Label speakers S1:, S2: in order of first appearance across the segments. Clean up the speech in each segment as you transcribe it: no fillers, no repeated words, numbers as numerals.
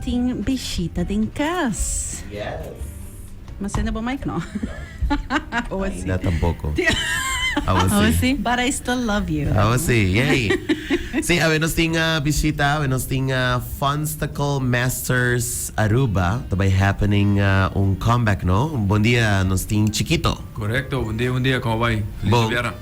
S1: tin bishita den cas.
S2: Yes.
S1: M'a sende bo mic no? Awo si.
S2: Ainda tampoco. Awo
S3: Awo
S2: si.
S3: si.
S1: But I still love you.
S2: Awo si, yay. Si, awe nos tin bishita, awe nos tin Funstacle Masters Aruba. Ta bay happening un comeback, no? Bon dia, nos tin Chiquito.
S4: Correcto, bon dia, bon dia, como bay? Feliz
S2: Bon.
S4: Navidad.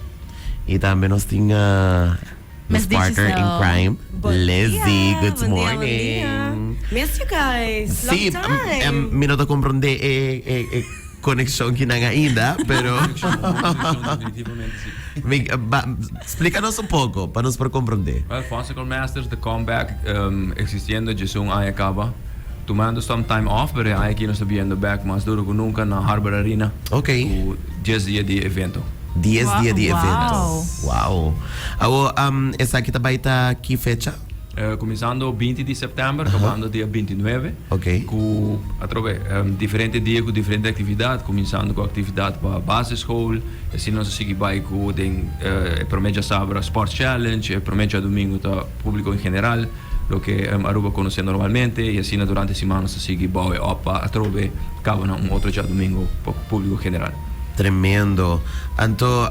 S2: Y tambe nos tin
S3: Miss
S2: nos partner in
S3: Digicel.
S2: crime,
S5: Bon
S2: Lizzy.
S5: dia,
S2: Good
S5: bon dia, bon dia.
S2: morning.
S5: Miss you guys. Long
S2: Sí,
S5: time.
S2: mi no ta comprende e, e, e conexion kinan ainda, pero
S4: Conexion, conexion, definitivamente sí.
S2: Mi, ba, splícanos un poco pa nos por comprende.
S4: Well, Funstacle Masters, the comeback, existiendo djesun aña caba. Tumando some time off, pero e aña aki nos ta biendo back mas duro cu nunca na Harbor Arena.
S2: Ok.
S4: Cu dies dia di evento.
S2: Dies dia di
S3: Wow.
S2: evento. Wow. Awo, esaki ta bay ta ki fecha?
S4: Cuminsando binti di september, cabando dia bintinuebe.
S2: Ok.
S4: Cu atrobe diferente dia cu diferente actividad, cuminsando cu actividad pa basisschool, asina nos a sigui bay cu den e prome djasabra Sports Challenge, e prome djadomingo ta publico en general. Loke Aruba conoce normalmente y asina durante siman nos ta sigui bou e op pa atrobe caba na un otro djadomingo pa publico general.
S2: Tremendo. Anto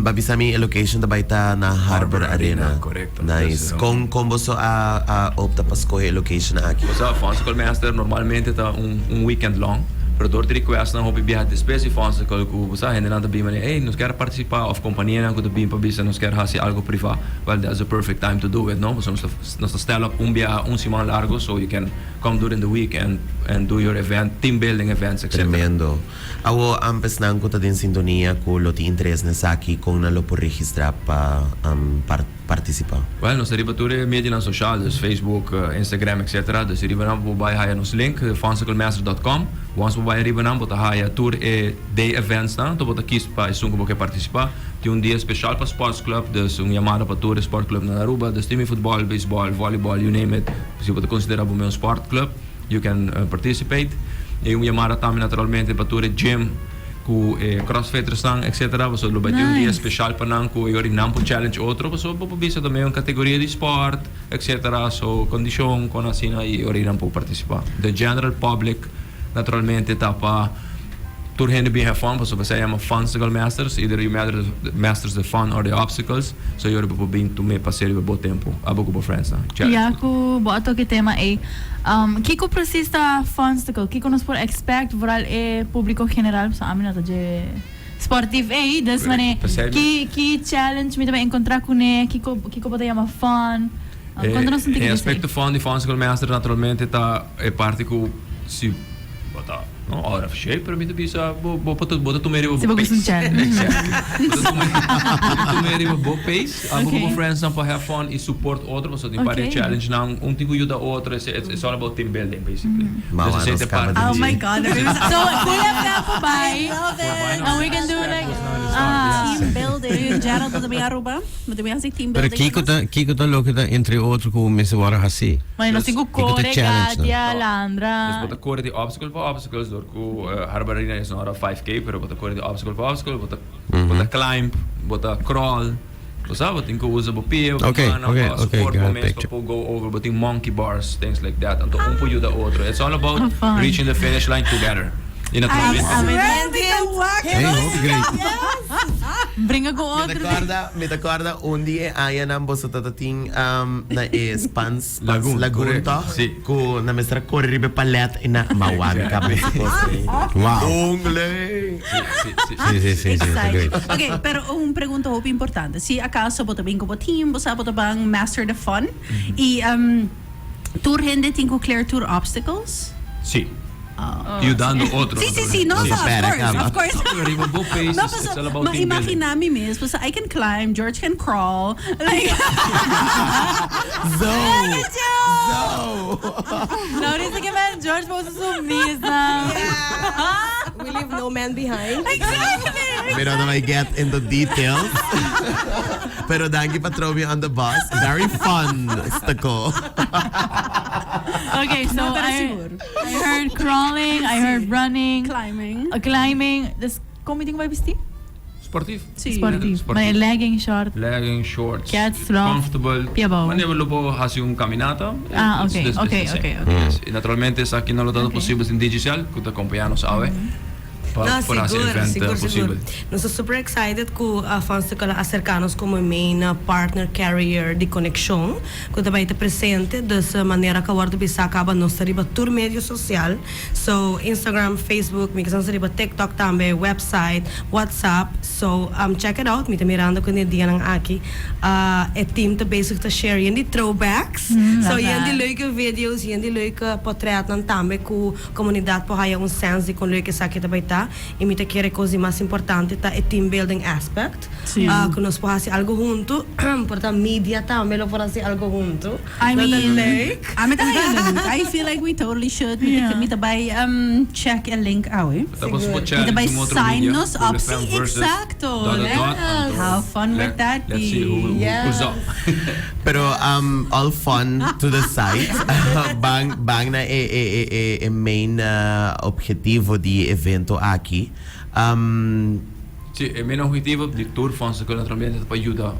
S2: ba bisa mi e location ta bay ta na Harbor Arena.
S4: Correcto.
S2: Nice. Con con boso a a opta pa scoge e location aki?
S4: Osea Funsicle Master normalmente ta un un weekend long, pero door di requestnan hopi biaha despues di Funsicle cu bo sa hendenan ta bin manera ey nos kier participa of companianan cu ta bin pa bisa nos kier haci algo priva. Well that's the perfect time to do it no pasobra nos ta nos ta stel op un bia un siman largo so you can come during the week and and do your event team building events etc.
S2: Tremendo. Awo esnan ku ta den sintonia ku lo tin interes na esaki kon nan lo por registra pa partisipa?
S4: Well nos ta riba tur e medianan social dus Facebook, Instagram etc. Dus riba nan bo bai haya nos link funcyclemaster dot com once bo bai riba nan bo ta haya tur e day events nan anto bo ta kies pa esun ku bo ke partisipa. Tin un dia special pa sports club, dus un yamada pa tur e sport club na Aruba, dus tin mi futbol, beisbol, volleyball, you name it, si bo ta considera bo mes un sport club, you can participate. Y un yamada tambe naturalmente pa tur e gym cu e crossfittersnan etc. Pasobra lo bay tin un dia special pa nan cu e ora nan por challenge otro, pasobra bo por bisa tambe un categoria di sport etc. So condicion con asina y e ora nan por participa. The general public naturalmente ta pa. Tur hende bin have fun pasobra esei yama Funstacle Masters, either you masters the fun or the obstacles, so yori bo por bin tum'é pas'é riba bo tempu, abo ku bo friendsnan. Challenge.
S3: Ya ku bo a toka e tema ei, kiko presis ta Funstacle? Kiko nos por expect vooral e publico general? Pasobra ami no ta dje sportief ei, dus manera ki ki challenge mi ta bay encontra kuné, kiko kiko bo ta yama fun? Konta nos un tiki
S4: E
S3: di esei.
S4: aspecto fun di Funstacle Master naturalmente ta e parti ku si bo ta no out of shape pero mi ta bisa bo bo bo ta tuma e riba
S3: Si
S4: bo
S3: bo gusta un
S4: pace.
S3: challenge.
S4: Exactly. Bo ta tuma bo ta tuma e riba bo pace. Abo ku bo
S3: Okay.
S4: friends nan por have fun y support otro pasobra tin par di
S3: Okay.
S4: challenge nan un tin ku yuda otro it's it's all about team building basically.
S2: Mawa
S4: Dus esei
S2: nos
S4: ta e
S2: kaba
S4: parti
S2: di
S1: Oh
S4: di
S1: my God.
S3: So full of nan por bai
S1: I love it.
S3: and we can do like ah.
S1: Team building. Gerald, bo ta bin Aruba? Bo ta bin haci team
S6: Pero
S1: building
S6: kiko
S1: cu
S6: ta
S1: nos?
S6: kiko ta loke ta entre otro ku mester wòrdu hasí?
S3: Mane nos tin ku
S6: Kiko ta
S3: kore,
S6: challenge nan?
S3: gatia, landra.
S4: Dus bo ta kore di obstacle pa obstacles dor ku Harbor Arena is not a 5K pero bo ta kore di obstacle pa obstacle bo ta bo ta climb bo ta crawl bo sa bo tin ku usa bo pia bo mana pa support bo mes pa por go over bo tin monkey bars things like that anto un por yuda otro it's all about reaching the finish line together y naturalmente
S6: Hey, hopi great.
S3: Bringa ku
S2: Mi ta
S3: otro.
S2: corda, mi ta corda un di e añanan boso tata tin na e Spans Spans
S4: Lagoon,
S2: Lagoon
S4: correcto.
S2: toch?
S4: Sí.
S2: Ku nan mester a kore riba e palet i nan ma wak kaba e kos ei.
S6: Wow.
S2: Un lei.
S4: Sí, sí, sí.
S6: Sí, sí, sí, sí, ta great.
S1: Ok, pero un pregunta hopi importante. Si acaso bo ta bin ku bo team, bo sa bo ta ban master the fun i tur hende tin ku clear tur obstacles?
S4: Sí. Yudando otro.
S1: Sí, sí, sí, no,
S2: Sí,
S1: of
S2: espera,
S1: course,
S2: cama.
S1: of course.
S4: Pero riba bo pace,
S1: No,
S4: it's
S1: paso,
S4: all about
S1: ma
S4: team building.
S1: imagina mi mes, paso I can climb, George can crawl. Like,
S2: Zo!
S3: Look at you!
S2: Zo!
S3: Nou dice que man George posa su mesa.
S5: We leave no man behind.
S1: Exactly.
S2: Mi no ta bai get into details. Pero danki pa throw me on the bus. Very fun, Stako.
S3: Okay, so
S1: No, pero
S3: I,
S1: sigur.
S3: I heard crawling, I heard running,
S1: Climbing.
S3: climbing. Dus kon mi tin ku bai bisti?
S4: Sportief.
S1: Si.
S3: Sportief. Maar legging, short.
S4: Legging, shorts.
S3: Keds, slof,
S4: Comfortable.
S3: pia abou.
S4: Wanneer bo lo haci un caminata.
S3: Ah, oké,
S4: It's the same. Yes. Y naturalmente esaki no lo ta posibel sin Digicel, cu ta acompaña nos awe. Pa
S5: No,
S4: por haci
S5: sigur,
S4: event
S5: sigur,
S4: posibel.
S5: sigur. Nos ta super excited cu Funstacle a acerca nos como main partner carrier di conexion, cu tambe ta presente, dus manera cu awor bisa caba nos ta riba tur medio social, so Instagram, Facebook, mi ta riba TikTok tambe, website, WhatsApp, so check it out. Mi ta mirando cu e dianan aki e team ta bezig ta share yen di throwbacks, so
S3: Love
S5: yen di
S3: that.
S5: leuke videos, yen di leuke portretnan tambe cu comunidad por haya un sense di con leuk esaki tambe ta. Y mi ta kere cos mas importante ta e team building aspect. Cu nos por haci algo hunto, por ta media tambe lo por haci algo hunto.
S1: I
S5: Dat
S1: mean,
S5: leuk.
S1: I'm I feel like we totally should. Mi ta bay check e link awe.
S4: Tapos po
S1: Mi
S4: challenge
S1: ta bay
S4: un otro
S1: sign
S4: media,
S1: nos
S4: Cool
S1: up.
S4: FM
S1: Si,
S4: versus
S1: exacto.
S4: dot, dot, dot, anto
S1: How fun would that
S4: Let's
S1: be?
S4: see who who's up.
S2: Pero all fun to the side. Ban ban na e main obhetivo di evento aki.
S4: Si, e main obhetivo di tur Funstacle naturalmente ta pa yuda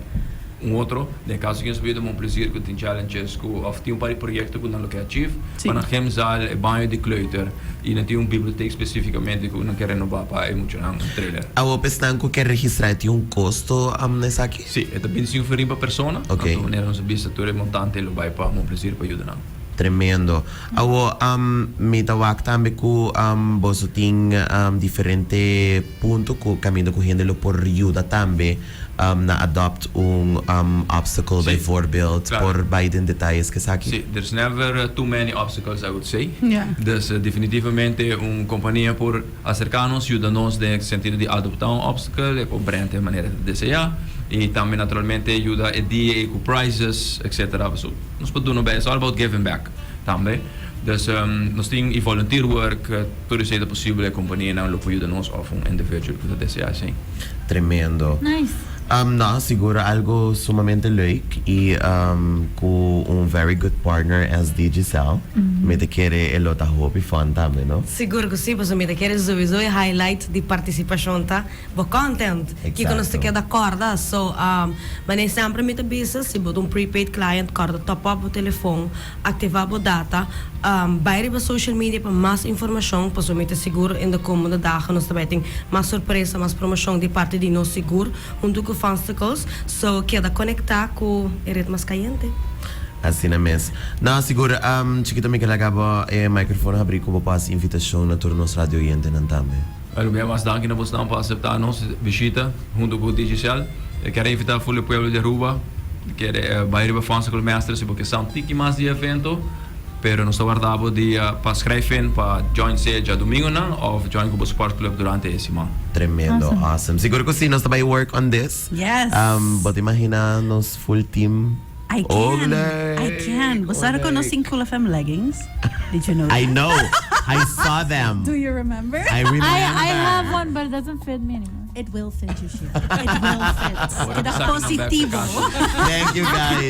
S4: un otro. Den caso cu nos yuda Mon Plaisir cu tin challenges cu of tin un par di proyecto cu nan lo kier achieve. Pa nan gymzaal, e baño di kleuter y nan tin un biblioteca specificamente cu nan kier renoba pa e muchanan un trailer.
S2: Awo pesnan cu kier registra, tin un costo esaki?
S4: Si, e ta 25 florin pa persona. Anto manera nos a bisa, tur e montante lo bay pa Mon Plaisir pa yuda nan.
S2: Tremendo. Awo mi ta wak tambe cu boso tin diferente punto cu caminda cu hende lo por yuda tambe na adopt un obstacle, bijvoorbeeld, por bay den detayes cu esaki.
S4: Si, there's never too many obstacles, I would say. Dus definitivamente un compania por acerca nos, yuda nos den sentido di adopta un obstacle, e por brand e manera cu desea. Y tambe naturalmente yuda e dia cu prizes, etc. So, nos por duna, it's all about giving back tambe. Dus nos tin e volunteer work, tur esey ta posibel, e companianan lo por yuda nos of un individual cu ta desea asina.
S2: Tremendo.
S3: Nice.
S2: No, sigur algo sumamente leuk y cu un very good partner as Digicel. Mi ta kere e lo ta hopi fun tambe, no?
S5: Sigur cu si, pasobra mi ta kere sowieso e highlight di participacion ta bo content. Kico nos ta keda corda. So, manera semper mi ta bisa, si bo ta un prepaid client, corda top up bo telefon, activa bo data, bay riba social media pa mas informacion, pasobra mi ta sigur in de komende dagen nos tambe tin mas sorpresa, mas promocion di parti di nos sigur, hunto cu Funsticles. So, keda conecta cu e red mas cayente.
S2: Asina mes. No, sigur, Chiquito, mi kier caba e microfoon habri cu pa invitacion na tur nos radio oyentenan tambe.
S4: Well, mi mas danki na boso pa acepta nos bishita hunto cu Digicel. Mi kier invita e pueblo di Aruba, kier bay riba Funstacle Masters, pasobra ta un tiki mas di evento, pero nos ta warda bo dia pa schrijf in pa join sea diadomingo nan of join cu Sport Club durante e siman.
S2: Tremendo, awesome. Sigur cu si, nos tambe work on this.
S1: Yes.
S2: But imagina nos full team.
S1: I can.
S2: Olé,
S1: I can. Bo
S2: olé.
S1: conocen Cool FM leggings? Did you know
S2: I
S1: that?
S2: know. I saw them.
S1: Do you remember?
S2: I remember.
S3: I have one, but it doesn't fit me anymore.
S1: It will fit you, Sheila. It will fit.
S4: Ora
S1: Keda
S4: saca nan back
S1: positivo.
S4: vakantie.
S2: Thank you, guys.